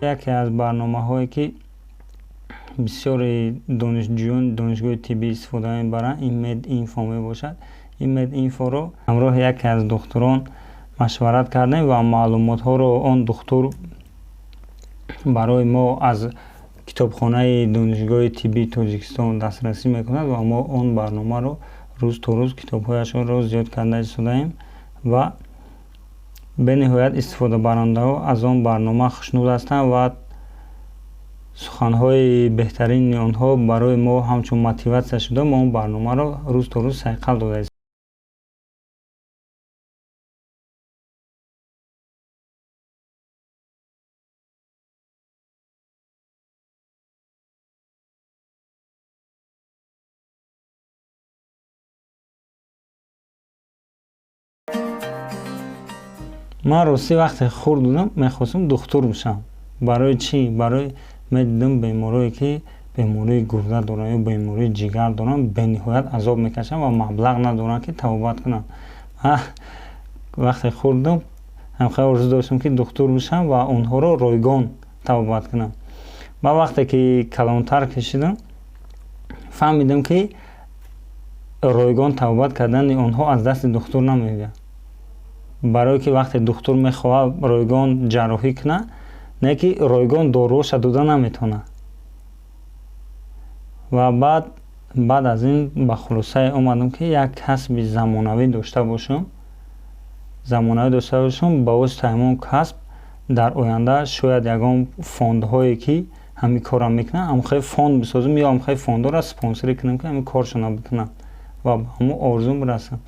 Яке аз барномаҳое, ки бисёри донишҷӯёни донишгоҳи тиббӣ истифода мебаранд, ин Мединфо мебошад. Ин Мединфоро ҳамроҳи яке аз духтурон машварат кардем ва маълумотҳоро он духтур барои мо аз китобхонаи донишгоҳи тиббии Тоҷикистон дастрасӣ мекунад ва мо он барномаро рӯз то рӯз китобҳояшонро зиёд карда истодаем ва бениҳоят истифодабарандаҳо аз он барнома хушнуд ҳастанд ва суханҳои беҳтарини онҳо барои мо ҳамчун мотиватсия шуда, мо он барномаро рӯз то рӯз сайқал дода. Ман ростӣ вақте хурд будам, мехостам духтур бошам. Барои чӣ? Барои медидам, беморое, ки бемории гурда доранд ё бемории ҷигар доранд, бениҳоят азоб мекашанд ва маблағ надоранд, ки табобат кунанд. Вақте хурд будам, ҳамхел орзу доштам, ки духтур бошам ва онҳоро ройгон табобат кунам. Ба вақте ки калонтар кашидам, фаҳмидам, ки ройгон табобат кардани онҳо аз дасти духтур намеояд, барое ки вақте духтур мехоҳад ройгон ҷарроҳӣ кунад, не ки ройгон доруоша дода наметавонад. Ва баъд аз ин ба хулосае омадам, ки як касби замонавӣ дошта бошам, ба воситаи ҳамон касб дар оянда шояд ягон фондҳое, ки ҳамин корро мекунанд, ҳамхел фонд бисозам ё ҳамхел фондҳоро спонсорӣ кунам, ки ҳамин коршонро бикунанд ва ба ҳамон орзум бирасам.